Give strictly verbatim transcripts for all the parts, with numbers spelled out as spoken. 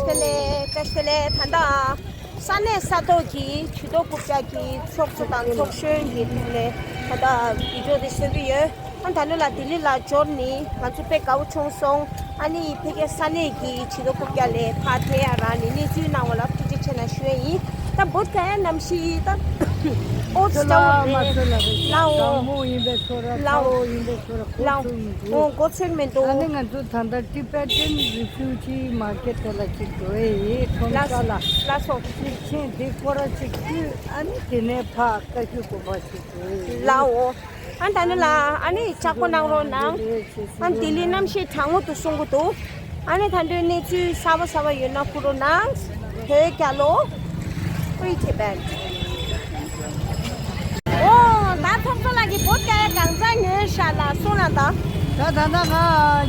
དེ་ལས་བཀྲ་ཤིས་བདེ་ལེགས། ད་ལྟ་ས་གནས་ས་ཐོག་གི་ཆུ་ཐོག་རྐུབ་བཀྱག་གི་ཚོགས་གཙོ་དང་ཚོགས་གཞོན་གྱི་ཐོག་ནས་ད་ལྟ་བི་ཌིའོ་དེ་བཟོ་གི་ཡོད། ཨ་ད་ལོ་ལ་ལྡི་ལི་ལ་འབྱོར་ནི་ང་ཚོ་དཔེ་དགའ་བོ་བྱུང་སོང་། ཨ་ནི་ཕ་གིའི་ས་གནས་ཀྱི་ཆུ་ཐོག་རྐུབ་བཀྱག་ལ་ཕར་ཐད་ཡ་རག་ནི་གནས་ཚུལ་གནང་བ་ལ་ཐུགས་རྗེ་ཆེ་གནང་ཞུ་ཡ་ཡིན། ད་བོད་ཀ་ཡ་གནམ་གཤིས་ད་ཨོ་ཚོད་ལ་མ་ཚོད་ལ་རེད། ལའོ། གྲང་མོ་ཡིན་པའི་ཚོད་ར། ལའོ། ཚ་བོ་ཡིན་པའི་ཚོད་ར། གོ་ལའོ། ཚོད་མི་འདུག་ཨོ་གོ་ཚོད་མི་འདུག་ཨ་ནི་ང་ཚོ་ད་ལྟ་Tibetan Refugee Market དེ་ལ་ཅིག་འགྲོ་ཡི་ཡིན། ཁྲོམ་ས་ལ། ལ་སོ། ཅིག་ཕྱིན་དེ་སྐོར་ར་ཅིག་ཕུལ། ཨ་ནི་དེ་ནས་ཕར་བཀའ་ཤོད་དགོན་པ་ཅིག་འགྲོ་ཡི་ཡིན། ལའོ། ཨ་ད་ནི་ལ་ཨ་ནི་ཅག་པོ་གནང་རོགས་གནང་། ཨ་ལྡི་ལི་གནམ་གཤིས་གྲང་མོ་འདུག་གསུང་གི་འདུག་ཨ་ནི་ད་འདོད་གནས་ཚུལ་གསར་པ་གསར་པ་ཡོད་ན་ཕུལ་རོགས་གནང་། བོད་རྒྱལ་ལོ། Free Tibet། ཨོ་ད་ཚོགས་གཙོ་ལགས་ཀྱིས་བོད་སྐད་གང་ཙམ་ཉོས་ཤག་ལ་གསུང་ན་ད། ད་ད་ལྟ་ང་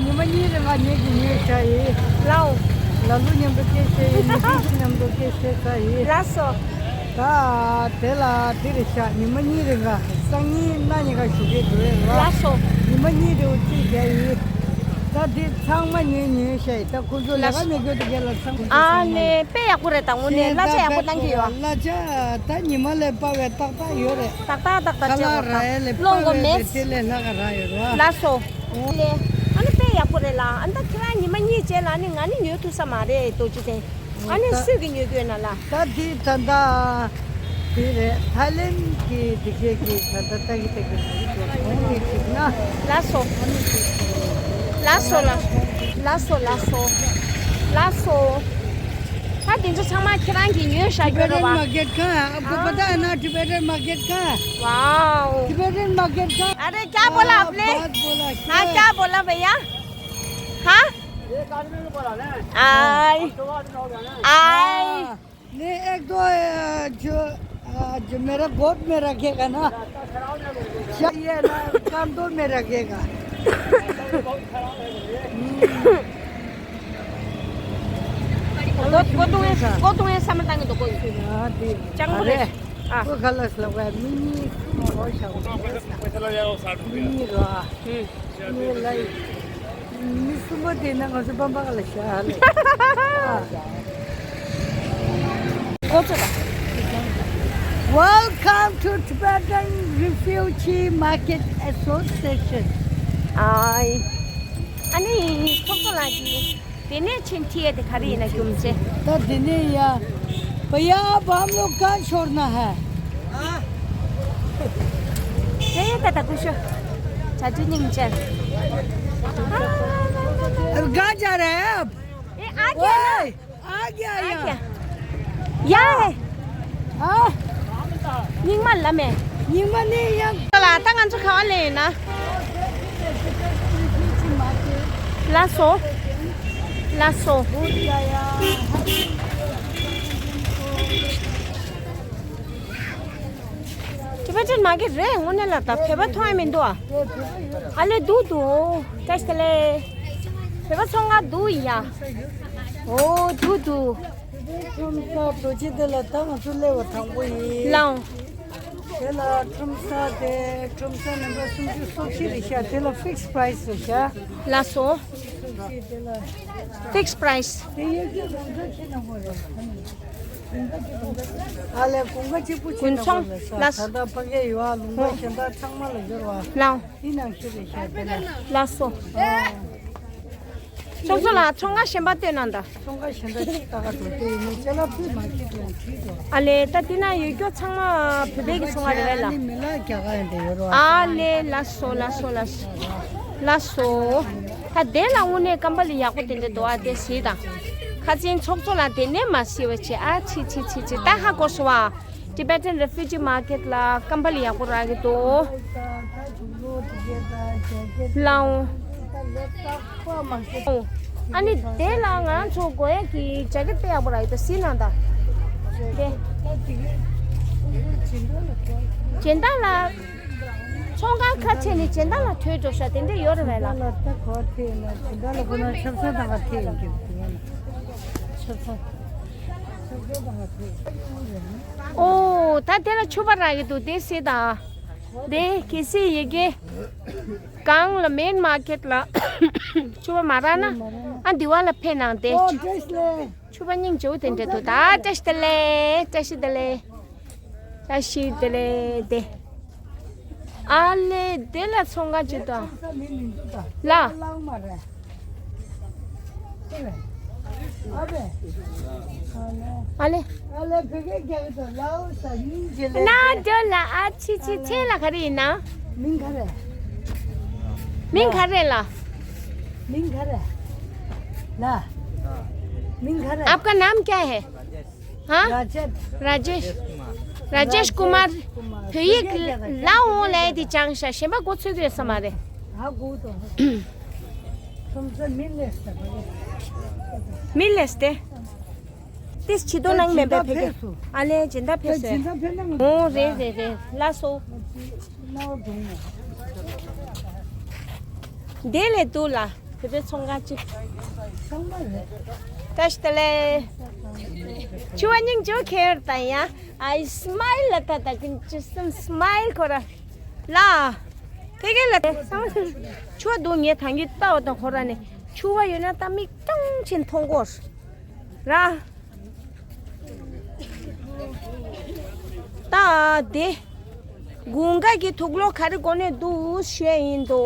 ཉི་མ་གཉིས་རིང་ང་ཉོས་ཀྱི་ཉོས་བྱ་ཡིན། ལའོ། ལ་ལུ་མཉམ་དུ་སྐད་བཤད་ཡིན། མི་ཚེ་མཉམ་དུ་སྐད་བཤད་ས་ཡིན། ལ་སོ། ད་དེ་ལ་དེ་རེད་ཤག་ཉི་མ་གཉིས་རིང་ག་སང་ཉིན་གནངས་ཉིན་ག་བཞུགས་གི་འགྲོ་ཡ་རེད་བ། ལགས་སོ། ཉི་མ་གཉིས་རིང་གཅིག་རྒྱག་ཡིན། ད་དེ་ཚང་མ་ཉོས་ཉོས་ཤག་ད་ཁོ་ཚོ་ལས་ཀ་མེད་རྒྱུ་དེ་ག་ལ་ཚང་མ། ཨ་ནི་དཔེ་ཡག་པོ་རེད། ད་དངོས་གནས་གླ་ཆ་ཡག་པོ་བཏང་གི་ཡོད། གླ་ཆ་ད་ཉི་མ་ལས་སྤར་བའི་ཏག་ཏག་ཡོད་རེད། ཏག་ཏག་ཏག་ཏག་ཁ་ལག་རག་ཡ་ལས་སྤར་བའི་དེ་ལས་ལྷག་ག་རག་ཡོད་རེད་བ། ལགས་སོ། ཨ་ནི་དཔེ་ཡག་པོ་རེད་ལ། ཨ་ནི་ད་ཁྱེད་རང་ཉི་མ་གཉིས་རྗེས་ལ་ནི་ང་ནི་ཉོ་ཐུབ་ས་མ་རེད་རྡོ་རྗེ་ཅན། ཨ་ནི་ད་སུས་ཀྱི་ཉོ་རྒྱུ་ཡོད་ན་ལ། ད་འདི་ད་ལྟ་དེ་རེད། ཐའི་ལེན་གྱི་འདི་གས་ཀྱི་ད་ལྟ་ལྟ་གི་ལྟ་གི་མ་གི་ཐོག་གོང་གི་གཅིག་ན། ལགས་སོ། ལགས་སོ་ལ། ལགས་སོ་ལགས་སོ། ལགས་སོ། ད་དེ་ཚོ་ཚང་མ་ཁྱེད་རང་གིས་ཉོས་བཞག་རྒྱུ་རེད་བ། Tibetan market का है? आपको पता है ना Tibetan market का है? वाओ। Tibetan market का। अरे क्या बोला आपने? बहुत बोला। हाँ क्या बोला भैया? हाँ। आय। आय। नहीं, एक दो, अ, जो, अ, जो मेरा गोद में रखेगा ना, ये ना, कांधों में रखेगा। हम्म। को, को तुम, को तुम ऐसा मत आने दो, कोई। हाँ, ठीक। चंगुल है। अरे, हाँ। कोई गलत लगा है, मिनी, और क्या? मिनी रहा। हम्म। ངའི་ལ་ཡིན། མི་གསུམ་པོ་དེ་ན་ང་ཚོ་པམ་པ་ག་ལ་ཤ་ལེ། ཨ། ཨོ་ཙི་ལ། Welcome to Tibetan Refugee Market Association. ཨའི། ཨ་ནི་ཚོགས་གཙོ་ལགས་ཀྱིས། དེ་ནས་ཕྱིན་ཐིའེ་དེ་ག་རེ་ཡིན་ན་རྒྱུ་མ་ཆེ། ད་དེ་ནས་ཡ། भैया, अब हम लोग कहाँ छोड़ना है? ཡ་ཡ་ད་ད་ཀུ་ཤོ། ཆ་ཅི་ཉིང་ཅན། अब कहाँ जा रहे हैं आप? ए, आ गया ना? ओए, आ गया आ यहाँ। गया। ཡ། ཨ། རྙིང་མ་ལ་མེ། རྙིང་མ་ནི་ཡང་། ལ་ད་ང་ཚོ་ག་བ་ལེན་ཡིན་ན། ལགས་སོ། ལགས་སོ། ཅི་བེ་ཅན་མ་གི་རེད་དངོས་གནས་ལ་ད་བོད་པ་མཐོང་ཡ་མི་འདུག་ཨ། ཨ་ལེ་འདུག་འདུག་བཀྲ་ཤིས་བདེ་ལེགས། བོད་པ་ཚོང་ཁང་འདུག་ཡ། ཨོ་འདུག་འདུག་ཁྲོམ་ས་རྡོ་རྗེ་གདན་ལ་ད་ང་ཚོ་སླེབས་པ་དང་པོ་ཡིན། ལའོ། དེ་ལ་ཁྲོམ་ས་དེ་ཁྲོམ་ས་ནམ་པ་སུམ་ཅུ་སོ་བཞི་རེད་ཤག་དེ་ལ་fixed price རེད་ཤག་ལགས་སོ། སུམ་ཅུ་སོ་བཞི་དེ་ལ། Fixed price། དེ་ཡོད་རྒྱུ་ལུང་ཚ་ཆེ་ན་མོ་རེད། ཨ་ལས་གོང་ཁ་གཅིག་པུ་ཆེ་ན་མོ་རེད་ཤག་ད་ལྟ་ཕ་གི་ཡོད་ཨ་ལུང་པ་གཞན་དག་ཚང་མ་ལ་སྦྱོར་བ། ལའོ། དེ་ནང་བཞིན་རེད་ཤག་དེ་ལ། ལགས་སོ། ཨ། ཚོགས་གཙོ་ལགས་ཚོང་ཁང་གཞན་པ་སྟོན་གནང་དང་། ཚོང་ཁང་གཞན་དག་ཅིག་ལྟ་ག་འགྲོ་དེ་ཡིན་ནི་ཅ་ལག་ཕུད་མ་ཁྱེར་ཀྱང་འགྲིག་འགྲོ། ཨ་ལེ་ད་དེ་ན་ཡོད་སྐྱོ་ཚང་མ་བོད་པའི་གི་ཚོང་ཁང་རེད་བས་ལ། ཨ་ནི་མི་ལ་རྒྱ་གར་ཡིན་དེ་ཡོད་རོ། ཨ་ལེ་ལགས་སོ་ལགས་སོ་ལགས་སོ། ལགས་སོ། ད་དེ་ལ་དངོས་གནས་ཀམ་པ་ལི་ཡག་པོ་དེ་འདྲ་འདུག་ཨ་དེ་གཟིགས་དང་། ཁ་སང་ཚོགས་གཙོ་ལགས་དེ་ནས་མ་གཟིགས་པ་བྱས་ཨ་ཆི་ཆི་ཆི་ཆི་ད་ཧ་གོ་སོང་ཨ། Tibetan Refugee Market ལ་ཀམ་པ་ལི་ཡག་པོ་རག་གི་འདུག་ལའོ། ཨ་ནི་དེ་ལ་ང་རང་ཚོ་དགོས་ཡས་ཀྱི་ཇེ་ཀེད་དཔེ་ཡག་པོ་རག་གི་འདུག་གཟིགས་གནང་དང་། དེ། སྦྱིན་བདག་ལ། ཚོང་ཁང་ཁ་ཕྱེ་ནས་སྦྱིན་བདག་ལ་ཐོས་འགྲོ་ཤག་དེ་འདྲ་ཡོད་རེད་བས་ལ། ལ་ད་གོ་ཐེ་ན་སྦྱིན་བདག་ལ་ཁོ་ན་ཆབ་གསང་དང་ག་ཐེ་ཡིན་གྱི་ཆབ་གསང་། ཆབ་གསང་དང་ག་ཐེ། ཨོ་ད་དེ་ལ་ཕྱུ་པ་རག་གི་འདུག་དེ་གཟིགས་དང་། དེ་གལ་སྲིད་ཡི་གེ། གང་ལ་མེན་མར་ཀེད་ལ་ཕྱུ་པ་མ་རག་ན་ཨ་འདི་བ་ལ་ཕེབས་གནང་སྟེ། ཨོ་བཀྲ་ཤིས་བདེ་ལེགས། ཕྱུ་པ་སྙིང་རྗེ་པོ་དེ་འདྲ་འདུག་ད་བཀྲ་ཤིས་བདེ་ལེགས། བཀྲ་ཤིས་བདེ་ལེགས། བཀྲ་ཤིས་བདེ་ལེགས་དེ། ཨ་ལེ་དེ་ལ་ཚོང་ཁང་ཅིག་དང་། ལ། ཨ་ལེ། ཨ་ལེ། ན་དེ་ལ་ཨ་ཆི་ཆི་ཆེ་ལ་ག་རེ་ཡིན་ན། མིང་ག་རེ། མིང་ག་རེ་ལ། མིང་ག་རེ། ལ། མིང་ག་རེ། आपका नाम क्या है? हाँ? राजेश। राजेश कुमार। བོད་ཡིག་ལ་འོང་ལས་དེ་སྦྱངས་ཤག་གཞན་པ་མགོ་ཚོད་ཀྱི་ཡོད་ས་མ་རེད། མི་ལས་ཏེ། ཏིས་ཆི་དོ་ནང་མེད་པའི་ཕེ་གེ། ཨ་ལེ་སྦྱིན་བདག་ཕེབས་སོང་། ཨོ་རེད་རེད་རེད། ལགས་སོ། དེ་ལས་འདུག་ལ། བོད་པའི་ཚོང་ཁང་གཅིག་ཚང་མ་རེད། བཀྲ་ཤིས་བདེ་ལེགས། ཕྱུ་པ་སྙིང་རྗེ་ཁེར་དང་ཡ། ཨའི་སྨའིལ་ལ་ད་ད་ཀིན་ཅི་སམ་སྨའིལ་ཁོ་ར། ལ། དེ་ག་ལ་དེ་སང་ཕྱུ་པ་འདུག་ངས་ཐང་གི་ལྟ་བ་དང་ཁོ་ར་ནས་ཕྱུ་པ་ཡོད་ན་ད་མིག་ཏང་ཆེན་མཐོང་གོ་ར། ད་དེ། དགུན་ཁ་གི་དུག་ལོག་ག་རེ་གོན་ནས་འདུག་ཞུས་ཡིན་དོ།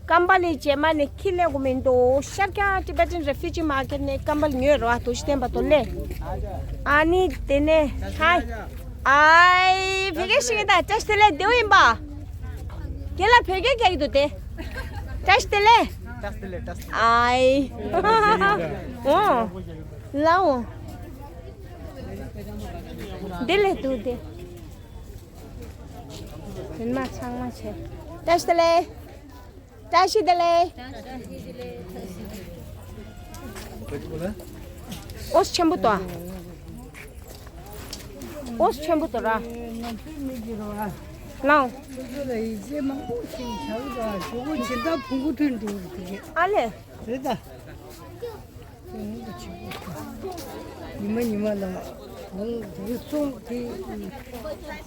ཀམ་པ་ལི་རྗེས་མ་ནས་ཁྱི་ལེན་དགོས་མིན་དོ། ཤར་རྒྱག་Tibetan Refugee Market ནས་ཀམ་པ་ལི་ཉོས་རོགས་ཨ་དུ་ཞི་བསྟན་པ་དོ་ལེ། ཨ་ནི་དེ་ནས་ཧའི། ཨའི་བོད་སྐད་ཤེས་ཀྱི་ད་བཀྲ་ཤིས་བདེ་ལེགས་དེའུ་ཡིན་པ། དེ་ལ་བོད་སྐད་རྒྱག་གི་འདུག་དེ། བཀྲ་ཤིས་བདེ་ལེགས། ཨའི། ཨོ། ལའོ། དེ་ལས་འདུག་དེ། དེ་མ་ཚང་མ་བྱས། བཀྲ་ཤིས་བདེ་ལེགས། བཀྲ་ཤིས་བདེ་ལེགས། ཨོ་ཆེན་པོ་དོ། ཨོ་ཆེན་པོ་དོ་ར། ལའོ། ཨ་ལེ། ཉི་མ་ཉི་མ་ལ་གོང་དེ་སོང་དེ་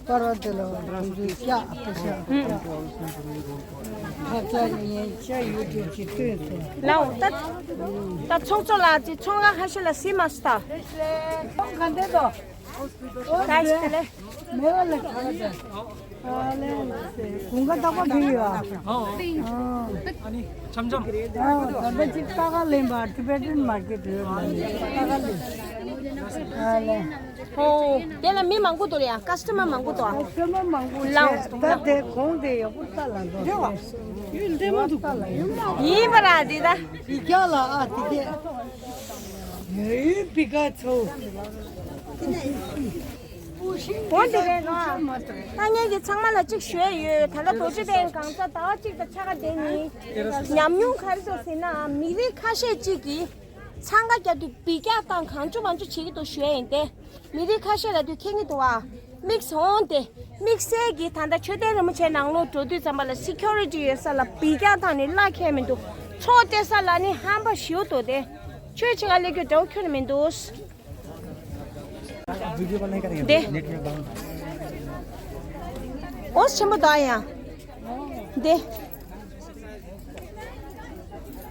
པར་བ་དེ་ལ་ང་ཚོས་ཤག་པ་ཤག་ཁ་ཚ་ཉེ་ཤ་ཡོད་དུས་ཀྱི་སྟོན་སོང་། ལའོ་ད། ད་ཚོགས་གཙོ་ལགས་ཀྱིས་ཚོང་ཁང་ཁ་ཤས་ལ་གཟིགས་མ་སོང་ད། གང་འདྲ་འདུག་ད་ཞིག་ལས། མེ་བ་ལ་ག་ལ་ད། ཨ་ལེ། དགུན་ཁ་རྟག་པར་ཕེབས་ཡོད་ཨ། ཨོ། ཨ་ནི་འཆམ་འཆམ། ཨ་ད་ལྟ་ཅིག་ལྟ་ག་ལེན་པ་Tibetan Market ཡོད་ལ་ནི་ལྟ་ག་ལེན། ཨ་ལེ། ཨོ། དེ་ལ་མི་མང་པོ་འདུག་ཡ། ཀ་སི་ཊ་མར་མང་པོ་འདུག་ཨ། ཀ་སི་ཊ་མར་མང་པོ་ལའོ། ཞེས་ད་དེ་གོང་དེ་ཡག་པོ་ལྟ་ལ་འདུག་ཡོད་ལྟ་ལ་ཡོད་མ། ཡིན་པ་ར་འདི་ད། འདི་རྒྱ་ལ་ཨ་དེ་གས། ཡོད་པི་ཀ་ཚོ། འོན་ཏེ་རེད་ལ། ད་ངས་ཀྱི་ཚང་མ་ལ་གཅིག་ཞུས་ཡོད། ད་ལྟ་རྡོ་རྗེ་གདན་གང་ས་ཟླ་བ་གཅིག་དང་ཕྱེད་ཀ་དེ་ནི། ཉམས་མྱོང་ག་རེ་འདུག་ཟེར་ན་མི་རིགས་ཁ་ཤས་གཅིག་གིས་འཚང་ཁ་རྒྱབ་དུས་འབུད་རྒྱག་དང་གང་བྱུང་མང་བྱུང་བྱེད་ཀྱི་འདུག་ཞུ་ཡ་ཡིན་ཏེ། མི་རིགས་ཁ་ཤས་ལ་དུས་ཁེངས་ཀྱི་འདུག་ཨ། དམིགས་འོང་སྟེ། དམིགས་བསལ་གྱིས་ད་ལྟ་མཆོད་རྟེན་རིན་པོ་ཆེ་ནང་ལོགས་འགྲོ་དུས་ཙམ་པ་ལ་སི་ཁྱུ་རི་ཊི་ཡོད་ས་ལ་འབུད་རྒྱག་དང་ནི་གླ་འཁེལ་མི་འདུག་ཚོགས་བལྟས་ས་ལ་ནི་ཧམ་པ་ཞེ་པོ་འདུག་སྟེ། ཆོས་ཕྱེད་ཀ་ལས་རྒྱུ་འདྲ་བོ་ཁྱོན་ནས་མི་འདུག་འདི། ཨོ་ཆེན་པོ་དག་ཡ། འདི།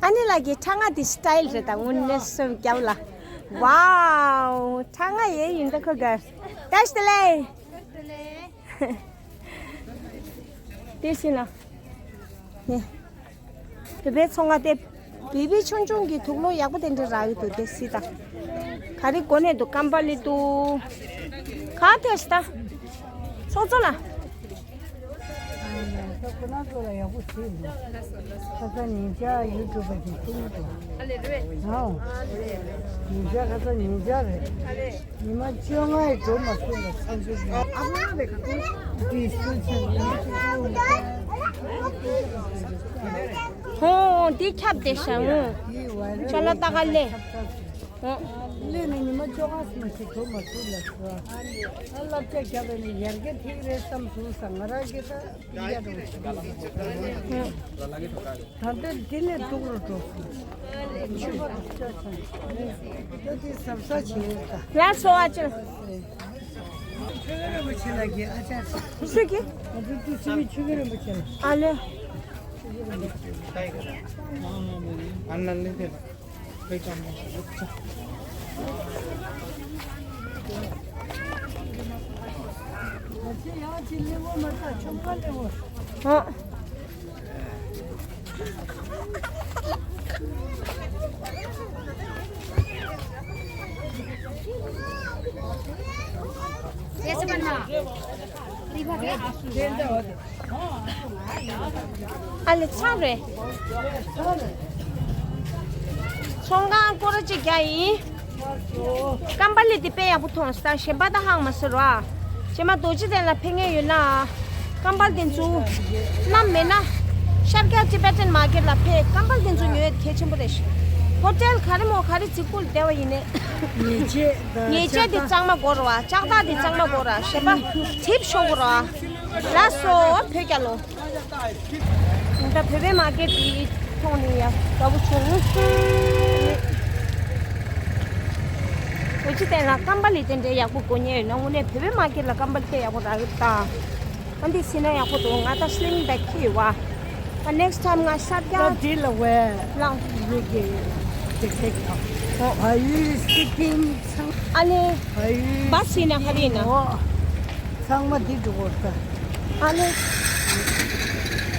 ཨ་ནི་ལགས་ཀྱི་ཁྲ་རྔ་འདི་སི་ཊལ་རེད་ད་དངོས་གནས་སེམས་སྐྱོ་ལ། ཝའོ། ཁྲ་རྔ་ཡེ་ཡིན་ད་ཁོ་གར། བཀྲ་ཤིས་བདེ་ལེགས། དེ་ཕྱིན་ལ། ནས། བོད་པའི་ཚོང་ཁང་དེ། བི་བི་ཆུང་ཆུང་གི་དུག་ལོག་ཡག་པོ་དེ་འདྲ་རག་གི་འདུག་དེ་སི་ད། ག་རེ་གོ་ནས་འདུག་ཀམ་པ་ལི་འདུག་ག་ཐེ་སི་ད། ཚོགས་གཙོ་ལ། ཁོ་རང་ཚོ་ལ་ཡག་པོ་བྱས་འདུག་ཁ་སང་ཉིན་ཞག་ཡུ་ཊུབ་པ་ཞིག་ཐུག་འདུག་ཨ་ལེ་རེད། ཨོ། ཉིན་ཞག་ཁ་སང་ཉིན་ཞག་རེད། ཉི་མ་བཅོ་ལྔ་ཡི་འགྲོ་མ་ཐུབ་ལ་ཚང་ཚོད་ཀྱི་ཨ་ཕོ་རེད་ག་ཚོད། དེའི་སུན་ཚོད་ཡིན་ཧོ་འདི་ཁྱབ་བསྡད་ཤག་ངོ་། ཅོ་ལ་ཏ་ག་ལེ། ལས་ནི་ཉི་མ་བཅོ་ལྔ་ཙམ་ཞིག་འགྲོ་མ་ཐུབ་ལ་ཟེར། ཨ་བསླབ་བྱ་བརྒྱབ་པས་ནི་ཡར་རྒྱས་ཐིག་རེད་བསམ་སོང་ས་ང་རང་གིས་ད་ཡ་རུ་ཆུ་ད་ལྟ་འདི་ནས་སྡུག་རུ་འགྲོ་སོང་། ཆུ་བར་དུ་བཅད་སོང་། ད་དེ་གཟབ་གཟབ་བྱེད་ཡོད་ད། ལ་སོ་ཨ་ཅོ། ཆོས་རྒྱལ་རིན་པོ་ཆེ་ལགས་ཀྱི་ཨ་ཅག་སུ་གི། ང་ཚོ་དུས་ཚོད་ཆོས་རྒྱལ་རིན་པོ་ཆེ་ལགས། ཨ་ལེ། ཨ་ན་ལེ་དེ་ལ། དཔེ་ཅང་མ་ཞིག་རེད་ཆ། ཨ། ཨ་ལེ་ཚར་རེད། ཚོང་ཁང་སྐོར་གཅིག་རྒྱག་ཡིན། ཀམ་པ་ལི་དེ་དཔེ་ཡག་པོ་མཐོང་སོང་། གཞན་པ་ད་ཧང་མ་སོར་བ། རྗེས་མ་རྡོ་རྗེ་གདན་ལ་ཕེབས་མཁན་ཡོད་ན། ཀམ་པ་ལི་དེ་ཚོ། ནམ་མེད་ན། ཤར་རྒྱག་ཊི་བེ་ཊན་མར་ཀེཊ་ལ་ཕེབས། ཀམ་པ་ལི་དེ་ཚོ་ཉོ་ཡ་གལ་ཆེན་པོ་རེད། ཧོ་ཊེལ་ག་རེ་མོ་ག་རེ་རྫིག་པོ་ལ་བསྡད་པ་ཡིན་ནའི། ཉལ་ཆས་དང་ཉལ་ཆས་དེ་ལྕགས་གཙང་མ་དགོས་རེད་བ། ལྕགས་ཐག་དེ་གཙང་མ་དགོས་རེད། གཞན་པ་གྲིབ་ཤོར་དགོས་རེད་བ། ལགས་སོ། བོད་རྒྱལ་ལོ། ད་བོད་པའི་མར་ཀེཊ་དེ་མཐོང་ནས་ཡག་པོ་བྱུང་། འོ་ཅི་བལྟས་ན་ཀམ་པ་ལི་དེ་འདྲའི་ཡག་པོ་དགོས་མཁན་ཡོད་ན་དངོས་གནས་བོད་པའི་མར་ཀེཊ་ལ་ཀམ་པ་ལི་དེ་ཡག་པོ་རག་གི་རེད་ད། ཨ་འདི་སྲིད་ན་ཡག་པོ་འདུག་ང་ད་སི་ལིང་བེག་ཁྱེར་ཡོད་བ། ཨ་ནེགསི་ཊའིམ་ང་ཤར་རྒྱག་ད་འདི་ལ་ཝེ་ལ་ཡི་གེ་ཏིག་ཏིག་ཨོ། Are you speaking ཚང་། ཨ་ནི་Are you བ་སི་ཡིན་ན་ག་རེ་ཡིན་ན། ཨོ། ཚང་མ་འདི་འགྲོ་དགོས་ད། ཨ་ནི་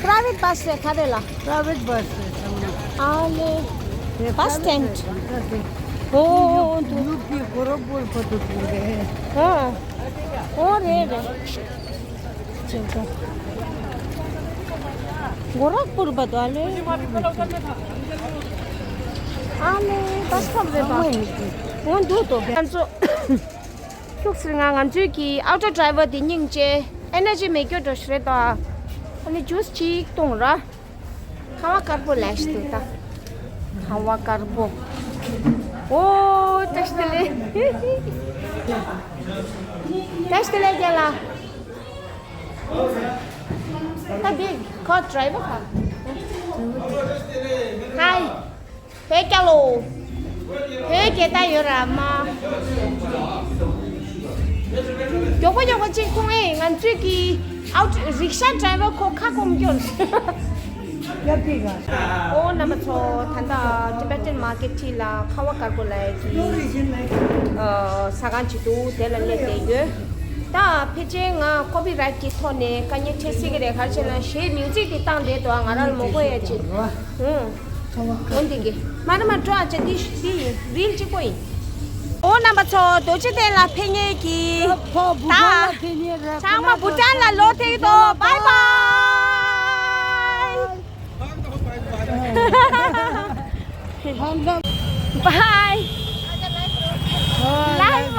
པ་རའི་ཝེ་ཊི་བ་སི་རེད་ག་རེ་ལ། པ་རའི་ཝེ་ཊི་བ་སི་རེད་ཚང་མ། ཨ་ནི་དེ་བ་སི་སི་ཊེན་ཌི། ཊེན་ཌི་དེ། ཨོ་འདུག་ནུབ་ཀྱི་གོ་ར་པུར་བར་དུ་འགྲོ་རེད། ཨོ། ཨོ་རེད་རེད། ཅེས་ད། གོ་རག་པུར་བར་དུ་ཨ་ལེ། ཨ་ལེ་བ་སི་སི་ཊོབ་རེད་པ། འོ་འདུག་ཏོ། ང་ཚོ་ཤུགས་ཟེར་ང་ང་ཚོའི་གི་ཨའོ་ཊོ་ཌ་རའི་ཝར་དེ་སྙིང་རྗེ། ཨེ་ནར་ཇི་མེད་རྒྱུ་འགྲོ་ཞིག་རེད་ད། ཨ་ནི་ཇུས་གཅིག་བཏུང་ར། ཁ་བ་དཀར་པོ་ལས་ཤི་འདུག་ད། ཁ་བ་དཀར་པོ། ཨོ་བཀྲ་ཤིས་བདེ་ལེགས། བཀྲ་ཤིས་བདེ་ལེགས་རྒན་ལགས། ད་འདི་ཁོ་ཌ་རའི་ཝར་ག་ཧའི། བོད་རྒྱལ་ལོ། བོད་རྒྱལ་ད་ཡོད་ར་མ། མགྱོགས་པོ་མགྱོགས་པོ་གཅིག་ཁོང་ཨེ་ང་ཚོས་ཀྱི་ཨའོ་ཊི་རིག་ཤ་ཌ་རའི་ཝར་ཁོ་ཁ་སྐོམ་སྐྱོར། ཨོ་རྣམ་པ་ཚོ་ད་ལྟ་ཊི་བེ་ཊན་མར་ཀེཊ་ལ་ཁ་བ་དཀར་པོ་ལ་ཡི་ཟ་ཁང་ཅིག་འདུག་དེ་ལ་སླེབས་བསྡད་ཡོད། ད་ཕལ་ཆེར་ང་ཀོ་པི་རའེ་ཊི་གི་ཐོག་ནས་དཀའ་ངལ་འཕྲད་སྲིད་ཀྱི་རེད། ག་རེ་བྱས་ན་གཞས་མིའུ་ཟིག་དེ་བཏང་བསྡད་འདུག་ང་རང་ལ་མོ་གོ་ཡ་ཅིག་ཧུང་། འོ་འདི་གི་མ་རེད་མ་འགྲོ་ཨ་ཅག་འདི་འདི་ཡིན་རིལ་གཅིག་པོ་ཡིན། འོ་རྣམ་པ་ཚོ་རྡོ་རྗེ་གདན་ལ་ཕེབས་མཁན་གྱི་ད་ཚང་མ་བྷུ་ཊན་ལ་ལོག་ཐེངས་དོ། བྷའི་བྷའི། བྷའི། ལའི་ཝ།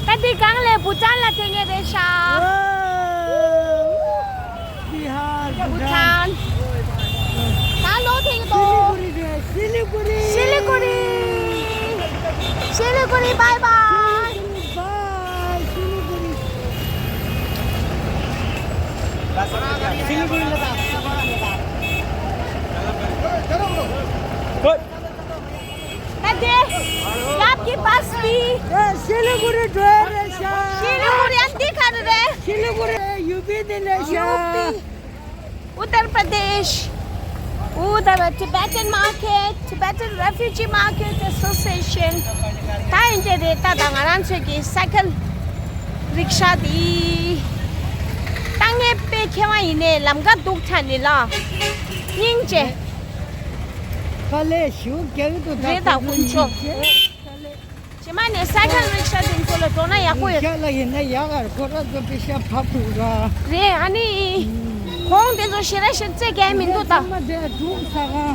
ད་འདི་སྒང་ལས་བྷུ་ཊན་ལ་ཐེབས་ངེས་རེད་ཤག་བྷུ་ཊན། ད་ལོག་ཐེབས་ཀྱི་འདུག་སི་ལི་གུ་རི། སི་ལི་གུ་རི། སི་ལི་གུ་རི། བྷའི་བྷའི། ད་དེ་རྒྱབ་ཀྱི་བྷ་སི་འདི། ཨེ་སི་ལི་གུ་རི་འགྲོ་ཡ་རེད་ཤག་སི་ལི་གུ་རི་ཨ་འདི་ག་རེ་རེད། སི་ལི་གུ་རི་ཡུ་པི་འདི་ལས་ཤག་ཡུ་པི། Uttar Pradesh, Uttar Tibetan Market, Tibetan Refugee Market Association. ད་ཡིན་གྱི་རེད། ད་ད་ང་རང་ཚོའི་གི་སའི་ཀལ་རིག་ཤ་དེ་ཏང་ངེ་པེ་ཁེ་བ་ཡིན་ནས་ལམ་ཀ་འདུག་ཐ་ནི་ལ་སྙིང་རྗེ། དཀའ་ལས་ཞུ་རྒྱག་གི་འདུག་རེད་ད་དཀོན་མཆོག་རྗེས་མ་ནས་སའི་ཀལ་རིག་ཤ་དེ་ཚོ་ལ་འགྲོ་ན་ཡག་པོ་ཡོད། རིག་ཤ་ལ་ཡིན་ན་ཡག་ག་རེད། ཁོ་ར་ཚོ་པེ་ཤ་ཕབ་འདུག་ར། རེད་ཨ་ནི། གོང་དེ་ཚོ་ཞེ་ར་ཞེ་རྩེ་གས་མི་འདུག་ད། ཚང་མ་དེ་འབྲུག་ཟ་ཁང་།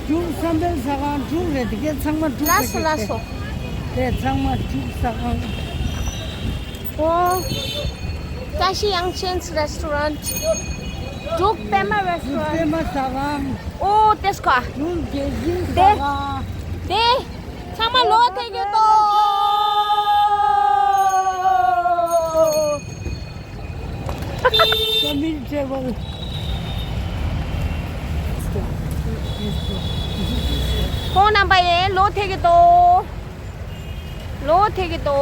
འབྲུག་བསམ་འཕེལ་ཟ་ཁང་འབྲུག་རེད། དེ་གས་ཚང་མ་འབྲུག་ལགས་སོ་ལགས་སོ། དེ་ཚང་མ་འབྲུག་ཟ་ཁང་། ཨོ། བཀྲ་ཤིས་དབྱངས་ཅན་རེ་སི་ཊོ་རན། འབྲུག་པད་མ་རེ་སི་ཊོ་རན། པད་མ་ཟ་ཁང་། ཨོ་དེ་སྐོ། འབྲུག་རྒྱལ་ཆེན་ཟ་ཁང་། དེ། ཚང་མ་ལོག་ཐེངས་ཡོད་དོ། Coming travel. ཁོང་རྣམ་པ་ཡང་ལོག་ཐེངས་ཡོད་དོ། ལོག་ཐེངས་ཡོད་དོ།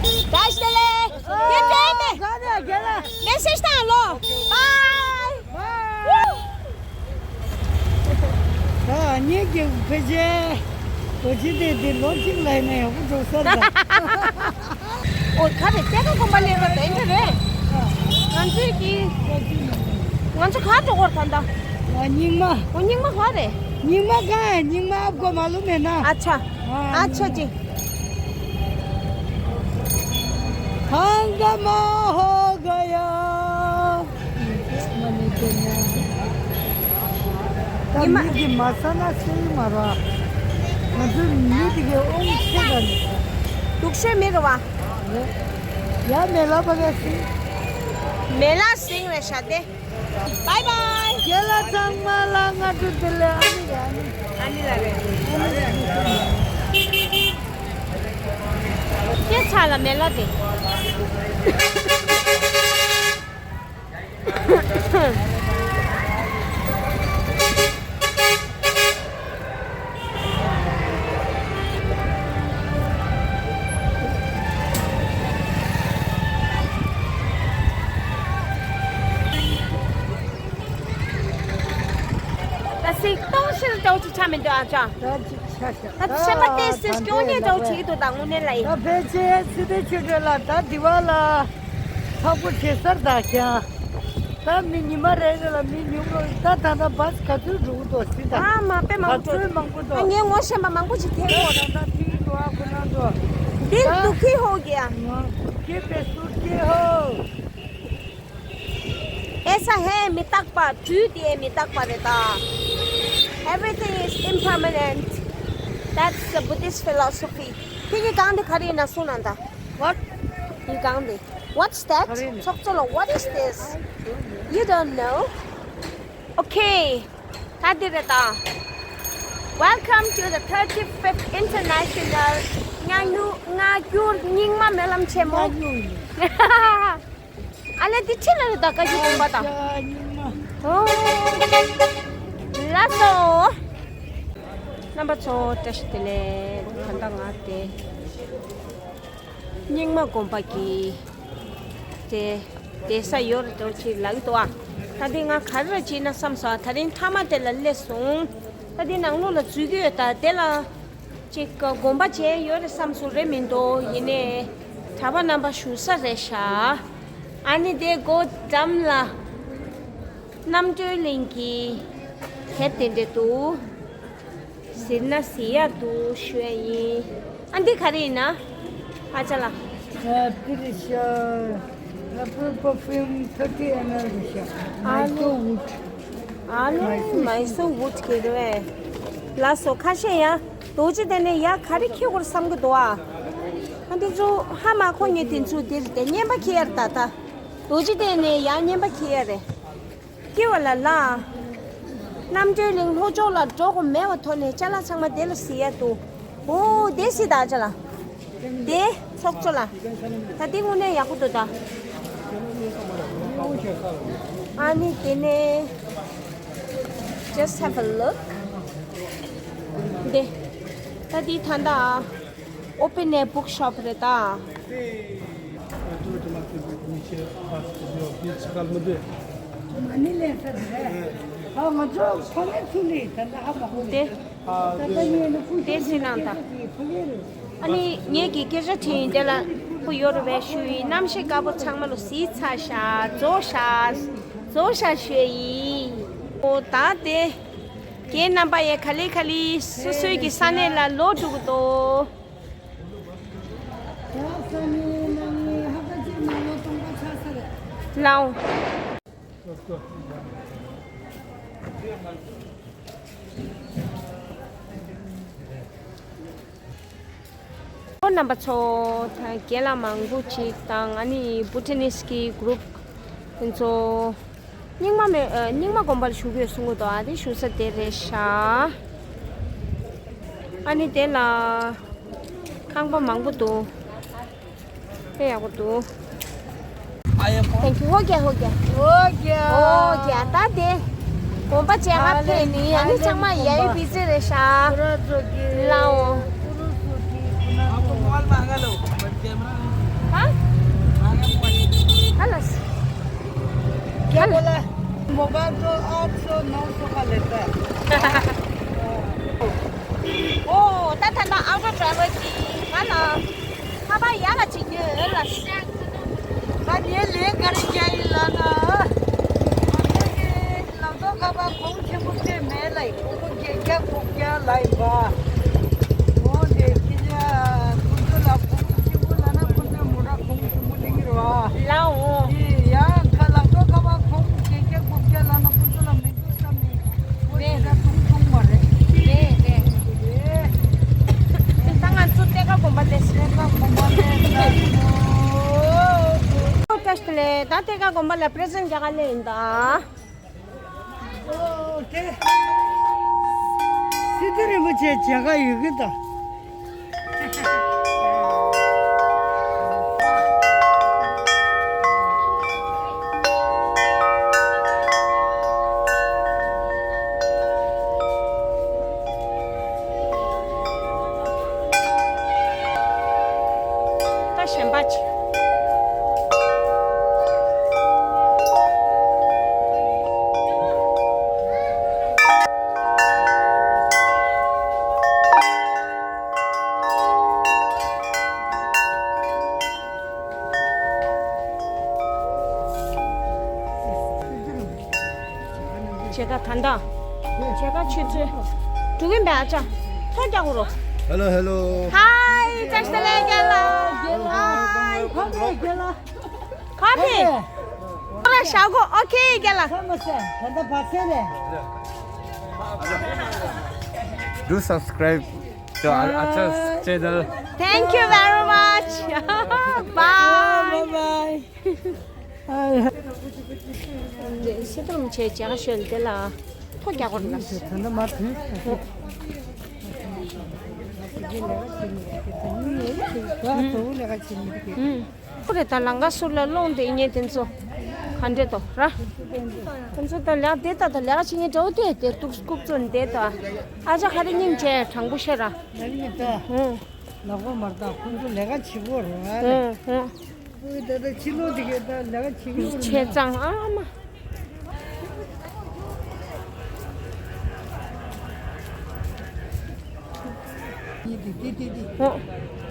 བཀྲ་ཤིས་བདེ་ལེགས། ཡེ་བྲེ་མེ། མེ་སེ་ཇི་དང་ལོ། Bye. Bye. ཕལ་ཆེར་རྡོ་རྗེ་གདན་དེ་ལོ་གཅིག་ལ་ཡིན་ན་ཡག་པོ་འགྲོ་ས་རེད། ཨོ་ག་རེ་གཏེར་ཁ་དགོན་པ་ལས་ཀ་དེ་འདྲ་རེད། ང་ཚོའི་གི་ང་ཚོ་ག་འགྲོ་དགོས་ད་ལྟ། ཨ་རྙིང་མ། ཨོ་རྙིང་མ་ག་རེད། རྙིང་མ་ག་རྙིང་མ་ཨབ་གོ་མ་ལུ་མེད་ན། ཨ་ཆ། ཨ་ཆ་ཅི། ཧང་ག་མ་ཧོ་ག་ཡ། ད་ཉི་མ་མི་གི་མ་ས་ན་སེ་མ་ར། ང་ཚོའི་མི་དེ་གའི་ཨོང་ཆེ་ག་ནི། སྡུག་ཤོས་མི་རུ་བ། ཡ་མེ་ལ་བ་ག་སིང་། མེ་ལ་སིང་རེ་ཤ་དེ། བའི་བའི། རྒན་ལགས་ཚང་མ་ལ་སྔ་དྲོ་བདེ་ལེགས། ཨ་ནི་རེད། ཨ་ནི་རེད། ཨ་ནི་ལ་རེད། སྐྱེ་ཚ་ལ་མེ་ལ་དེ། ད་སིག་སྟོང་ཕྱིར་འགྲོ་ཅི་ཆ་མི་འདུག་ཨ་ཅག་ད་ཅིག་ཆ་ཤག་ད་ཤ་མ་ཏེ་སིག་སྐྱོ་ནས་འགྲོ་བྱེད་ཀྱི་འདུག་ད་དངོས་གནས་ལ་ཡིན། ད་ཕལ་ཆེར་ཚེ་བརྟན་ཆོས་སྒྲོན་ལགས་ད་འདི་བ་ལ་ཚགས་པོ་བྱེད་སར་ད་ཀྱང་། ད་མི་ཉི་མ་རེ་རེ་ལ་མི་ཉུང་རུ་ད་ད་ད་བཱས་ག་ཚོད་འགྲོ་གི་འདུག་སྲིད་ད། ཨ་མ་དཔེ་མང་པོ་འགྲོ། ག་ཚོད་མང་པོ་འདུག་ཨ་ངས་ངོ་ཤེས་པ་མང་པོ་ཞིག་ཐེབས་ཡོད། ད་ད་ཐིག་འགྲོ་ཨ་ཁོ་ན་འགྲོ། འདི་ད་འདུག་ཁི་ཧོ་གི་ཨ། ང་འདུག་ཁི་པེ་སུར་ཁི་ཧོ། ཨེ་ས་ཧེ་མི་རྟག་པ། དུས་དེ་མི་རྟག་པ་རེད་ད། Everything is impermanent. That's the Buddhist philosophy. ཁྱེད་ཀྱི་གང་དེ་ག་རེ་ཡིན་ན་གསུངས་ན་ད། What? ཡི་གང་དེ། What's that? ག་རེ་ཡིན། ཚོགས་གཙོ་ལ། What is this? You don't know? Okay. ད་འདི་རེད་ད། Welcome to the thirty-fifth International སྔ་འགྱུར་སྔ་འགྱུར་རྙིང་མ་སྨོན་ལམ་ཆེན་མོ། སྔ་འགྱུར། ཨ་ལེ་འདི་ཕྱི་ལ་རེད་ད། བཀའ་བརྒྱུད་དགོན་པ་དང་། ཨོ། ལགས་སོ། རྣམ་པ་ཚོ་བཀྲ་ཤིས་བདེ་ལེགས། ད་ལྟ་ང་དེ་རྙིང་མ་དགོན་པ་གི་དེ་བསྡད་ས་ཡོད་རེད་འདྲ་ཅིག་ལབ་ཀྱི་འདུག་ཨ། ད་དེ་ང་ག་རེ་ལ་བྱེད་ན་བསམ་སོང་། ད་རིང་མཐའ་མ་དེ་ལ་སླེབས་སོང་། ད་དེ་ནང་ལོགས་ལ་འཛུལ་གྱི་ཡོད། ད་དེ་ལ། ཅིག་དགོན་པ་མཇལ་ཡོད་རེད་བསམ་སོང་། རེད་མི་འདུག་ཡིན་ནའི་གྲྭ་པ་རྣམ་པ་བཞུགས་ས་རེད་ཤག་ཨ་ནི་དེ་སྒོ་འགྲམ་ལ་རྣམ་གྲོལ་གླིང་གི་དེབ་དེ་འདྲ་འདུག་ཟིན་ན་ཟིན་ཡག་འདུག་ཞུ་ཡ་ཡིན། ཨ་འདི་ག་རེ་ཡིན་ན། ཨ་ཅག་ལགས། ཨ་འདི་རེད་ཤག Apple perfume thirty M L རེད་ཤག Mysore wood. ཨ་ལེ། Mysore wood གི་རེད། ལགས་སོ། ཁ་ཤས་ཡང་རྡོ་རྗེ་གདན་ནས་ཡར་ག་རེ་འཁྱེར་དགོས་བསམ་གྱི་འདུག་ཨ། ཨ་འདི་ཚོ་ཧ་མ་གོ། ངས་དེ་ཚོ་འདིར་དེ་རྔན་པ་འཁྱེར་ཡ་རེད་ད། ད་རྡོ་རྗེ་གདན་ནས་ཡར་རྔན་པ་འཁྱེར་ཡ་རེད། འཁྱེར་བ་ལ་ལ། རྣམ་གྲོལ་གླིང་ལྷོ་ཕྱོགས་ལ་འགྲོ་དགོས་མེད་པ་ཐོག་ནས་ཅ་ལག་ཚང་མ་དེ་ལ་གཟིགས་ཡ་འདུག་ཨོ་དེ་གཟིགས་ད་ཅ་ལག་དེ་ཚོགས་གཙོ་ལགས། ད་དེ་དངོས་གནས་ཡག་པོ་འདུག་ད། ཨ་ནི་དེ་ནས། Just have a look. དེ། ད་དེ་ད་ལྟ། Open air bookshop རེད་ད། དེ། དེ་སི་ནང་ད། ཨ་ནི་ངེད་ཀྱི་སྐད་ཆ་དྲིས་ཡིན་དེ་ལ་སྤུ་ཡོད་རུ་བས་ཞུ་ཡིན། གནམ་གཤིས་དཀར་པོ་ཚང་མ་ལོ་གཟིགས་ཚར་ཤག་རྫོགས་ཤག་རྫོགས་ཤག་ཞུ་ཡིན། ཨོ་ད་དེ། རྒན་རྣམ་པ་ཡས་ག་ལེ་ག་ལེ་སོ་སོའི་གི་ས་གནས་ལ་ལོག་འགྲོ་གི་འདུག་ལའོ། ཨོ་རྣམ་པ་ཚོ། ད་རྒན་ལགས་མང་པོ་ཅིག་དང་ཨ་ནི་བྷུ་ཊ་ནིས་ཀྱི་གུ་རུབ་དེ་ཚོ་རྙིང་མ་མེ་ཨ་རྙིང་མ་དགོན་པར་བཞུགས་ཡོད་གསུང་གི་འདུག་ཨ་དེ་བཞུགས་ས་དེ་རེད་ཤག་ཨ་ནི་དེ་ལ་ཁང་པ་མང་པོ་འདུག་དཔེ་ཡག་པོ་འདུག Thank you. ཧོ་རྒྱ་ཧོ་རྒྱ། ཧོ་རྒྱ། ཧོ་རྒྱ་ད་དེ། དགོན་པ་བཅས་ཧ་ཕེ་ནི་ཨ་ནི་ཚང་མ་ཡ་ཡི་བི་ཛི་རེད་ཤག་ལའོ། ཧ། ཧ་ལ། ཧ་ལ། Mobato aat so no so ka leta hai. ངས་ལ་ཤ་ད་ངས་ལས་ཀ་རེ་རྒྱག་ཡིན་ལ་ན། ང་ཚོ་གི་ལག་ཐོག་ཁ་པར་གོང་ཆེན་པོ་སྤྲད་མེད་ལ་ཡིན། ཁོ་ཁོ་བརྒྱད་བརྒྱ་དགུ་བརྒྱ་ལ་ཡིན་པ། འོ་དེ་ཁྱེད་ཅག་ཁོ་ཚོ་ལ་གོང་ཆེན་པོ་ལ་ན་ཁོ་ཚོའི་མོ་ར་གོང་ཆེན་པོ་ལེན་གྱི་རེད་བ། ལའོ། དེ་ཡང་ཁ་ལག་ཐོག་ཁ་པར་གོང་བརྒྱད་བརྒྱ་དགུ་བརྒྱ་ལ་ན་ཁོ་ཚོ་ལ་མི་འདུག་བསམ་ནས་ཁོ་དེ་འདྲ་ཐུང་ཐུང་མ་རེད། རེད་རེད། ད་ང་ཚོ་གཏེར་ཁ་དགོན་པ་ལས་གཏེར་ཁ་དགོན་པ་ལས་ད་ལྟ་ལས་ད་གཏེར་ཁ་དགོན་པ་ལ་པི་རེ་ཛེན་ཊི་རྒྱག་ག་སླེབས་ཡིན་ད། ཨོ་ཀེ། སི་ཏུ་རིན་པོ་ཆེ་མཇལ་ཁ་ཡོད་ཀྱི་འདུག་ད་གཞན་པ་ཅིག་བྱེད་ཀ་ད་ལྟ། བྱེད་ཀ་ཆུ་ཚོད་དྲུག་ཡིན་པས། ཨ་ཅག་ཐོ་རྒྱག་གོ་རོ། Hello, hello. Hi, བཀྲ་ཤིས་བདེ་ལེགས་རྒན་ལགས། Hi. ཕ་ཕི། ཕ་ཕི། ཕ་ཕི། ཕ་ཕི། ཨོ་ཁེ་རྒན་ལགས། ཁ་མ་ཟེར། ད་ལྟ་བ་ཟེར་རེད། Do subscribe to our Acha's channel. Thank you very much. Bye. Bye bye. ཤེས་དམ་ཆེ་ཇག་ཤོད་དེ་ལ་ཐོ་རྒྱག་གོ་ན། ད་ནི་མ་ཐུབ། ད་ལྟ་ལས་ཀ་བྱེད་མི་འདུག་ཁོ་རེ་ད་ལང་ཀ་ཟུར་ལ་སློང་དེ་ཉེ་དེ་ཚོ་ག་འདྲེ་དོ་ར། དེ་ཚོ་ད་ལག་དེ་ད་ད་ལག་ཆེ་ཉེ་འདྲ་བོ་དེ་དེ་ཏུག་ལྐུག་ཚོ་འདེ་ད། ཨ་ཅག་ཁ་རེ་སྙིང་རྗེ་དྲང་པོ་བཤད་ར། ལག་ནི་ད། ཧུང་། ལག་པ་མར་ད་ཁོང་ཚོ་ལས་ཀ་བྱེད་དགོས་རེད་བ། ཧུང་ཧུང་། ཨོ་ད་ད་ཕྱི་ལོགས་དེ་གས་ད་ལས་ཀ་བྱེད་ཀྱི་ཡོད་རེད་ཆེ་ན། ཙང་ཨ་མ། ཡིན་དེ་དེ་དེ་དེ། ཨོ།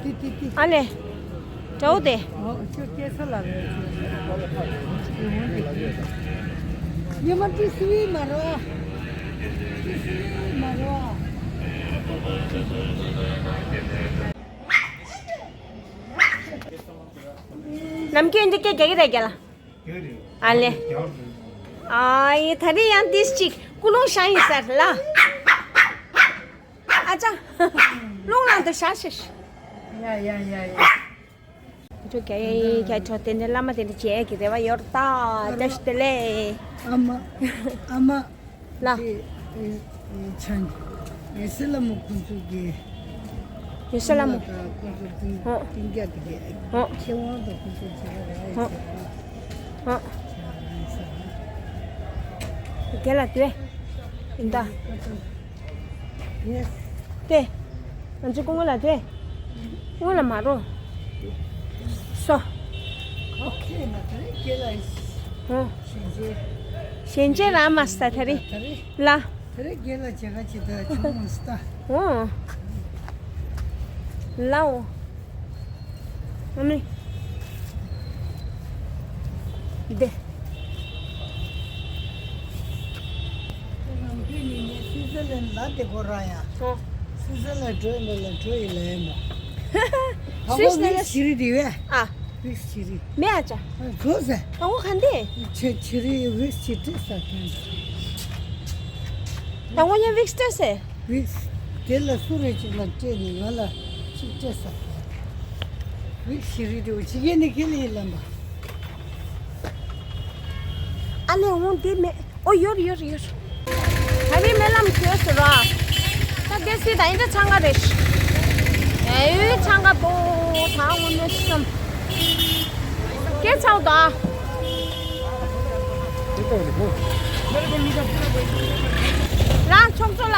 དེ་དེ་དེ། ཨ་ལེ། དྲའོ་དེ། ཨོ་ཁྱོད་སྐྱེ་ས་ལ་རེད་ཁྱོད། དེ་འོན་ཏེ་དེ། ཉི་མ་ཏི་སི་ཝི་མ་རོ། ཏི་སི་ཝི་མ་རོ། ནམ་རྒྱུན་འདི་སྐད་རྒྱག་གི་རེད་རྒན་ལགས། ཨ་ལེ། ཨ་ཡེ་ད་རེས་ཡང་ཏིས་ཅིག་ཀུ་ལུང་ཤ་ཡིན་ཟེར་ལ། ཨ་ཅག་རླུང་ནང་དུ་བཞག་ཤིག་ཡ་ཡ་ཡ་ཡ། ཁྱོད་རྒྱ་ཡེ་རྒྱ་ཁྱོད་དེ་འདྲའི་བླ་མ་དེ་འདྲ་བྱེད་ཀྱི་རེ་བ་ཡོད་ད། བཀྲ་ཤིས་བདེ་ལེགས། ཨ་མ། ཨ་མ། ལ། དེ་ཨེ་ཨེ་ཆང་། ཨེ་སི་ལ་མོ་ཁོང་ཚོ་གི། ཨེ་སི་ལ་མོ། ཁོང་ཚོ་ཏིང་ཧོ། ཏིང་རྒྱ་དེ་གི། ཧོ། ཁེ་དབང་དང་ཁོང་ཚོ་བྱེད་ར་ར་ཧོ། ཨེ་ཧོ། དེ་ལ་དེ། ཨིན་ད། Yes. དེ། ང་ཚོ་སྐུ་ངོ་ལ་དེ། སྐུ་ངོ་ལ་མ་རོ། སོ། Okay ན་ད་རེས་རྒན་ལགས། ཧོ། ཞལ་མཇལ། ཞལ་མཇལ་རག་མ་སོང་ད་རེས། ད་རེས། ལ། ད་རེས་རྒན་ལགས་མཇལ་ཁ་ཅིག་ད་བྱུང་མ་སོང་ད། ཧོ། ལའོ། ཨ་མི། འདི། ནམ་རྒྱུན་ནི་ངས་སུའི་ཙར་ལན་ལ་དེ་གོ་ར་ཡ། ཨོ། སུའི་ཙར་ལན་འགྲོ་ཡི་མེད་ལ་འགྲོ་ཡི་ལ་ཡ་མོ། ད་སུའི་ཙར་ལན་ཝིག་ཞི་རི་དེ་བས། ཨ། ཝིག་ཞི་རི། མེད་ཨ་ཅག་བཟོ་ཟེ། ད་ངོ་ག་འདི། ཆེ་ཞི་རི་ཝིག་ཞི་རི་ས་ཁན། ད་ངོ་ཡ་ཝིག་སྟེ་ཟེ། ཝིག་དེ་ལ་སུ་རེ་ཅིག་ལ་སྤྲད་ནས་ང་ལ་ཅིག་སྤྲད་ས། ཝིག་ཞི་རི་དེ་འོ་ཅི་གེ་ནི་ཁེ་ལི་ལམ་པ། ཨ་ལེ་འོང་དེ་མེད། ཨོ་ཡོར་ཡོར་ཡོར། ད་རེས་སྨོན་ལམ་ཁྱོད་སུ་ར། ད་དེ་སི་ད་ཡིན་ད་ཆང་ཁ་རེད། ཨེ་ཡོད་ཆང་ཁ་པོ་ད་འོ་ནོ་སམ། སྐད་ཆའོ་ད། རང་ཚོགས་གཙོ་ལ།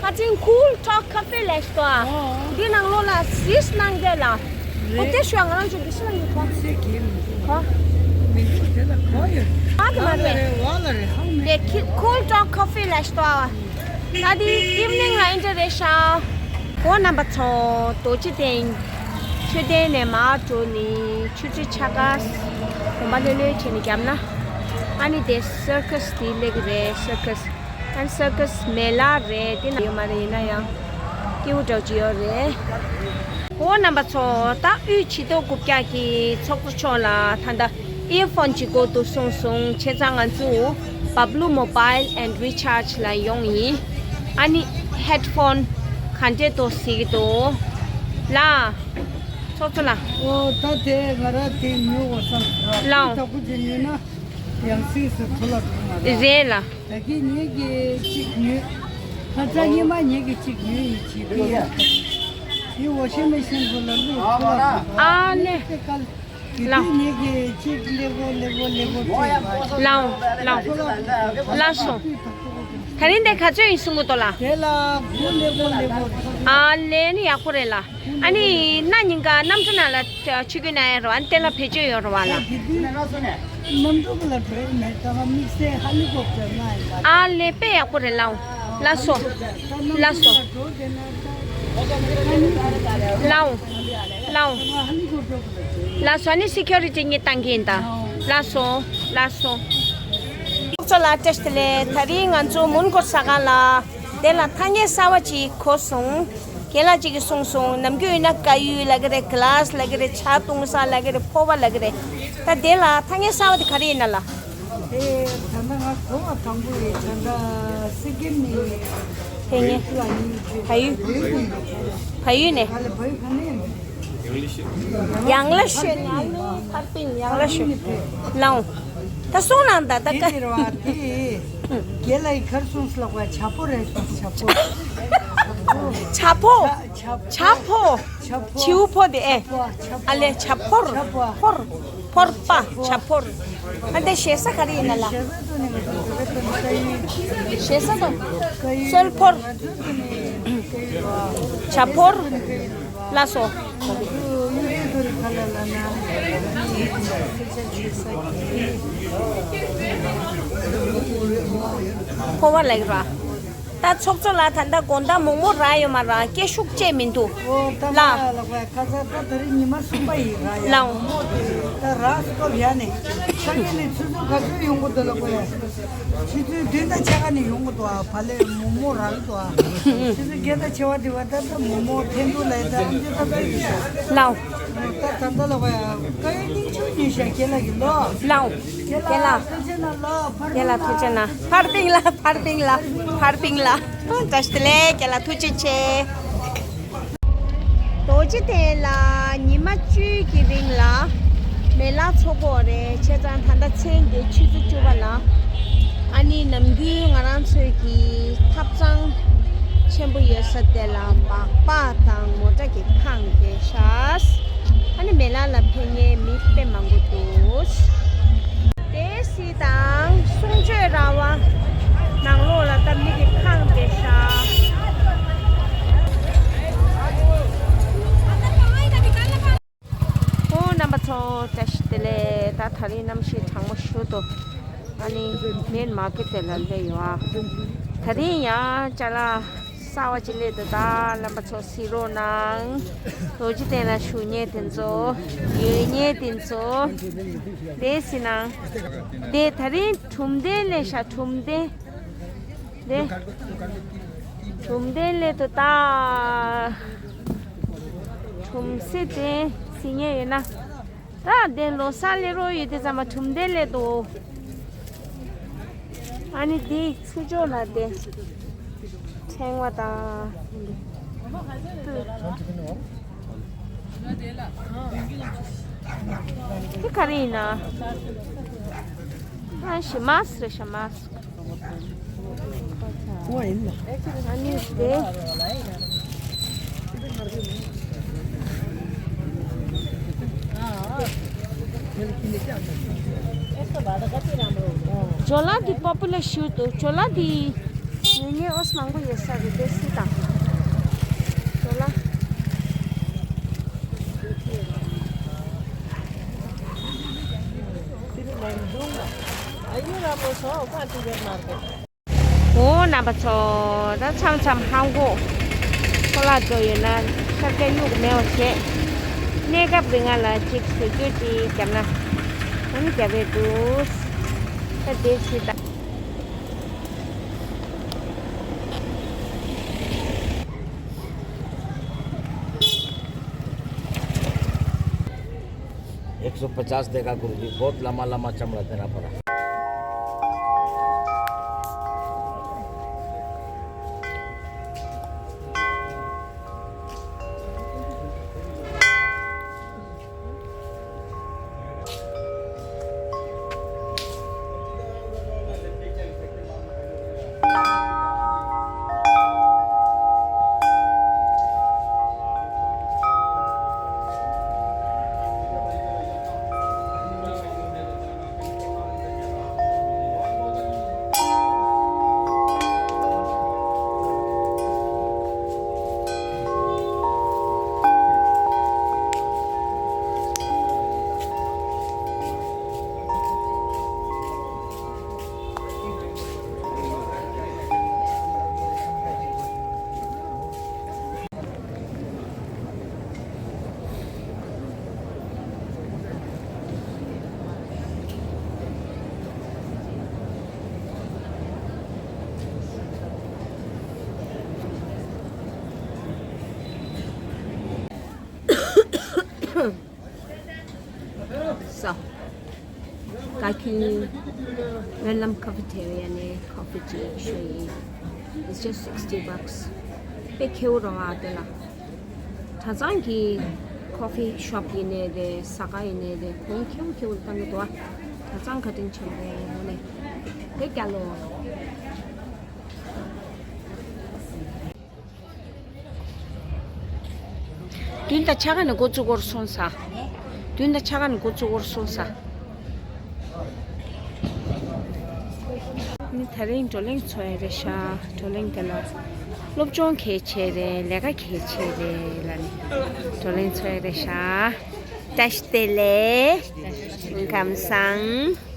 ཁ་ཅིང་ཁུལ་ཊོག་ཁ་ཧྥེ་ལས་ཏོ། འདི་ནང་ལོགས་ལ་སིས་གནང་རྒྱུ་ལ། ཨོ་དེ་ཤོད་ང་རང་ཚོ་འདི་ཤི་ལ་ཡོད་གོ། ཁོ། མི་འདུག་དེ་ལ་གོ་ཡོད། ཨ་དེ་མ་རེད། ཝ་ལ་རེད་ཧང་མེད། དེ་ཁི་ཁུལ་ཊོག་ཁ་ཧྥེ་ལས་ཏོ། ད་དེ་ཨིབ་ནིང་ལ་ཨིན་ཏྲ་རེད་ཤག་འོ་རྣམ་པ་ཚོ་རྡོ་རྗེ་གདན། མཆོད་རྟེན་ནས་མར་འགྲོ་ནི་ཆུ་ཚོད་ཕྱེད་ཀ་གོམ་པ་ལྷོད་ལྷོད་བྱས་ནས་བརྒྱབ་ན། ཨ་ནི་དེ་སར་ཁ་སི་དེ་སླེབས་ཀྱི་རེད། སར་ཁ་སི། ཨ་ནི་སར་ཁ་སི་མེ་ལ་རེད། དེ་ན་ཡོད་མ་རེད། ཡིན་ན་ཡང་སྐྱིད་པོ་འདྲ་ཅིག་ཡོད་རེད། ཨོ་རྣམ་པ་ཚོ། ད་དབུས་ཆེ་མཐོ་རྐུབ་བཀྱག་གི་ཚོགས་གཙོ་མཆོག་ལ་ད་ལྟ་ཨི་ཡར་ཕོན་གཅིག་དགོས་འདུག་གསུངས་སོང་། བྱས་ཙང་ང་ཚོ་Bablu Mobile and Recharge ལ་ཡོང་ཡིན། ཨ་ནི་ཧེཌ་ཕོན་ག་འདྲས་འདུག་གཟིགས་ཀྱི་འདུག་ལ། ཚོགས་གཙོ་ལགས། ཨོ་ད་དེ་ང་རང་དེ་ཉོ་དགོས་བསམ། ལའོ། དྲག་པོ་ཅིག་ཉོས་ན་ཡང་སྲིད་སུ་ཐུ་ལ་འགྲོ་ང་རང་། རེད་ལ། ད་གིན་ངེད་ཀྱིས་གཅིག་ཉོས། ཁ་སང་ཉི་མ་ངེད་ཀྱིས་གཅིག་ཉོས་ཡིན་གྱིས་དེ་ཡིན། དེ་ཝ་ཤིང་མེ་ཤིན་པོ་ལ་བླུགས་ཐུ་ལ་འགྲོ་ང་རང་། ཨ་ལེ། དེ་གལ། དེ་ལའོ། དུས་ངེད་ཀྱིས་གཅིག་ལེ་གོ་ལེ་གོ་ལེ་གོ་བྱས་མ། ལའོ་ལའོ། ལགས་སོ། ད་རིང་དེ་ག་ཚོད་ཡིན་གསུང་གི་འདུག་ལགས། དེ་ལ་དགུ་ལེ་གོ་ལེ་གོ། ཨ་ལེ། ནི་ཡག་པོ་རེད་ལགས། ཨ་ནི་གནའ་ཉིན་ཀ་གནམ་གྲུ་ནང་ལ་ཆིབས་བསྒྱུར་གནང་ཡ་རེད་པ། ཨ་ནི་དེ་ལ་བེད་སྤྱོད་ཡོད་རེད་པ་ལགས། དེ་དུས་གནམ་གྲུ་ལ་འགྲོ་ཡི་མེད། ད་དམིགས་བསལ་ཧེ་ལི་ཀོབ་ཊར་གནང་ཡིན་པ། ཨ་ལེ། དཔེ་ཡག་པོ་རེད་ལགས། ལགས་སོ། ལགས་སོ། ལའོ། ལའོ། ལགས་སོ། ཨ་ནི་སི་ཁུ་རི་ཊི་གཉིས་བཏང་གི་ཡིན་ད། ལགས་སོ། ལགས་སོ། ཚོགས་གཙོ་ལགས་བཀྲ་ཤིས་བདེ་ལེགས། ད་རིང་ང་ཚོ་མོན་གྷོ་ཟ་ཁང་ལ་དེ་ལ་ཐ་སྙད་གསར་པ་ཅིག་གོ་སོང་། རྒན་ལགས་གཅིག་གིས་གསུངས་སོང་། ནམ་རྒྱུན་ཡིན་ན་དཀར་ཡོལ་ལབ་ཀྱི་རེད། གི་ལཱ་སི་ལབ་ཀྱི་རེད། ཇ་བཏུང་ས་ལབ་ཀྱི་རེད། ཕོར་པ་ལབ་ཀྱི་རེད། ད་དེ་ལ་ཐ་སྙད་གསར་པ་དེ་ག་རེ་ཡིན་ན་ལགས། དེ་ད་ལྟ་ང་གོ་བ་དང་པོ་ཡི་ད་ལྟ་སི་ཀིམ་ནས། དེ་ངས་བལ་ཡུལ། བལ་ཡུལ་ནས། ཡང་ལ་ཤོད་ནས། ཕར་པིན་ཡང་ལ་ཤོད། ལའོ། ད་གསུང་གནང་ད་ད་དེ་ཀ་དེ་རེད་པ། དེ་རྒན་ལགས་ཡིས་ག་རེ་གསུངས་སོང་ལབ་པ། ཇ་ཕོར་རེད་གསུངས། ཇ་ཕོར། ཇ་ཕོར། ཇ་ཕོར། ཇ་ཕོར། བྱིའུ་ཕོར་དེ་ཨེ། ཇ་ཕོར། ཨ་ལེ། ཇ་ཕོར། ཇ་ཕོར། ཕོར། ཕོར་པ། ཇ་ཕོར། ཨ་འདི་ཞེ་ས་ག་རེ་ཡིན་ན་ལགས། ཞེ་ས་དང་། སོལ་ཕོར། ཇ་ཕོར། ལགས་སོ། ཕོར་པ་ལབ་ཀྱི་རེད་པ། ད་ཚོགས་གཙོ་ལགས། ད་ལྟ་དགོང་དག་མོག་མོག་རག་ཡོད་མ་རག། སྐད་ཤུགས་ཆེ་མི་འདུག་ཨོ་ད་ལགས། ལགས་ལགས། ཁ་སང་ད་དེ་རིང་ཉི་མ་གསུམ་པ་ཡིན་ར། ཡ་ལའོ། མོག་མོག་དེ་ད་རག་སྐབས་ཡ་ནས་ཆ་གི་ནས་ཆུ་ཚོད་ག་ཚོད་ཡོང་གི་འདུག་ལགས། ཆུ་ཚོད་བདུན་དང་ཕྱེད་ཀ་ནས་ཡོང་གི་འདུག་ཨ། བ་ལས་མོག་མོག་རག་གི་འདུག་ཨ། ཆུ་ཚོད་བརྒྱད་དང་ཕྱེད་པ་དེ་བ་ད་ད་མོག་མོག་འཐེན་འདུག་ལབ་ཡ། ད་ཨ་མཆོད་ད་ད་ཡིན་ས། ལའོ། ད་ད་ད་ལགས། ཀ་ཡོད་སྙིང་ཆུང་ཉོས་ཤག་རྒན་ལགས་ཀྱིས་ལོ། ལའོ། རྒན་ལགས། རྒན་ལགས་ཐུགས་རྗེ་གནང་། ཕར་པིན་ལ། ཕར་པིན་ལ། ཕར་པིན་ལ། བཀྲ་ཤིས་བདེ་ལེགས། རྒན་ལགས་ཐུགས་རྗེ་ཆེ། རྡོ་རྗེ་གདན་ལ་ཉི་མ་བཅུའི་གི་རིང་ལ་མེ་ལ་འཚོགས་ཀྱི་ཡོད་རེད། བྱས་ཙང་ད་ལྟ་མཚན་དེ་ཆུ་ཚོད་བཅུ་པ་ལ། ཨ་ནི་ནམ་རྒྱུན་ང་རང་ཚོའི་གི་ཐབ་ཚང་ཆེན་པོ་ཡོད་ས་དེ་ལ་སྦག་སྦག་དང་མོ་ཊ་གི་ཁང་དེ་ཤག་ཨ་ནི་མེ་ལ་ལ་ཕེབས་མཁན་མི་དཔེ་མང་པོ་འདུག་དེ་སྲིད་དང་གསུང་ཆོས་ར་བ་ནང་ལོགས་ལ་ད་མི་གི་ཁང་དེ་ཤག་ཨོ་རྣམ་པ་ཚོ། བཀྲ་ཤིས་བདེ་ལེགས། ད་དེ་རིང་གནམ་གཤིས་གྲང་མོ་ཞེ་པོ་འདུག་ཨ་ནི་མེན་མར་ཀེཊ་དེ་ལ་སླེབས་ཡོད་ཨ། དེ་རིང་ཡང་ཅ་ལག་གསར་པ་ཅིག་སླེབས་འདུག་ད་རྣམ་པ་ཚོ་གཟིགས་རོགས་གནང་། རྡོ་རྗེ་གདན་ལ་བཞུགས་མཁན་དེ་ཚོ། ཡོད་མཁན་དེ་ཚོ། དེ་སྲིད་ནང་། དེ་དེ་རིང་གྲུབ་མཐའ་སླེབས་ཤག་གྲུབ་མཐའ། དེ་གྲུབ་མཐའ་སླེབས་འདུག་ད། གྲུབ་མཐའ་དེ་གཟིགས་མཁན་ཡོད་ན། ད་དེ་ལོ་གསར་སླེབས་རོགས་ཡོད་དེ་ཚང་མ་གྲུབ་མཐའ་སླེབས་འདུག་ཨ་ནི་དེའི་ཚུར་ཕྱོགས་ལ་དེ་ཕྲེང་བ་དང་། དེ་ག་རེ་ཡིན་ན། ཨ་ཤི་མཱ་སི་རེད་ཤག་མཱ་སི། ཨ་ནི་དེ། ཇོ་ལ་འདི་པོ་པུ་ལར་ཞེ་པོ་འདུག་ཇོ་ལ་འདི་ཉོ་མཁན་ཨོ་སི་མང་པོ་ཡོད་ས་རེད། དེ་སྲིད་དང་། ཇོ་ལ། ཨོ་རྣམ་པ་ཚོ། ད་མཚམས་མཚམས་ཧང་གོ་ཁོ་ལག་འགྲོ་ཡོད་ན་ཤར་རྒྱག་གཡུག་མེད་པ་བྱས། གནས་སྐབས་རིང་ང་ལ་ཅིག་ཟས་སྐྱོ་ཅིག་བརྒྱབ་ན། ཨ་ནི་རྒྱབ་པའི་འདུག་ད་དེ་སྲིད་ད། एक सौ पचास देगा गुरुजी, बहुत लंबा लंबा चमड़ा देना पड़ा। So, Kaikini Welcome Cafeteria ནས་ཀོ་ཕི་ཅིག་ཞུ་ཡིན། It's just sixty bucks. དཔེ་ཁེའུ་རང་ཨ་དེ་ལ། གྲྭ་ཚང་གི་ཀོ་ཕི་ཤོབ་ཡིན་ནའི་རེད། ཟ་ཁང་ཡིན་ནའི་རེད། གོང་ཁེའུ་ཁེའུ་བཏང་གི་འདུག་ཨ། གྲྭ་ཚང་བཀའ་དྲིན་ཆེན་པོ་ནས་དེ་རྒྱ་ལོ། བདུན་དང་ཕྱེད་ཀ་ནས་འགོ་བཙུགས་སྐོར་སོང་ས། བདུན་དང་ཕྱེད་ཀ་ནས་འགོ་བཙུགས་སྐོར་སོང་ས། ནི་དེ་རིང་བགྲོ་གླེང་ཚོགས་ཡ་རེད་ཤག་བགྲོ་གླེང་དེ་ལ་སློབ་སྦྱོང་གལ་ཆེ་རེད། ལས་ཀ་གལ་ཆེ་རེད་ལ་ནི་བགྲོ་གླེང་ཚོགས་ཡ་རེད་ཤག་བཀྲ་ཤིས་བདེ་ལེགས། ཁམས་བཟང་།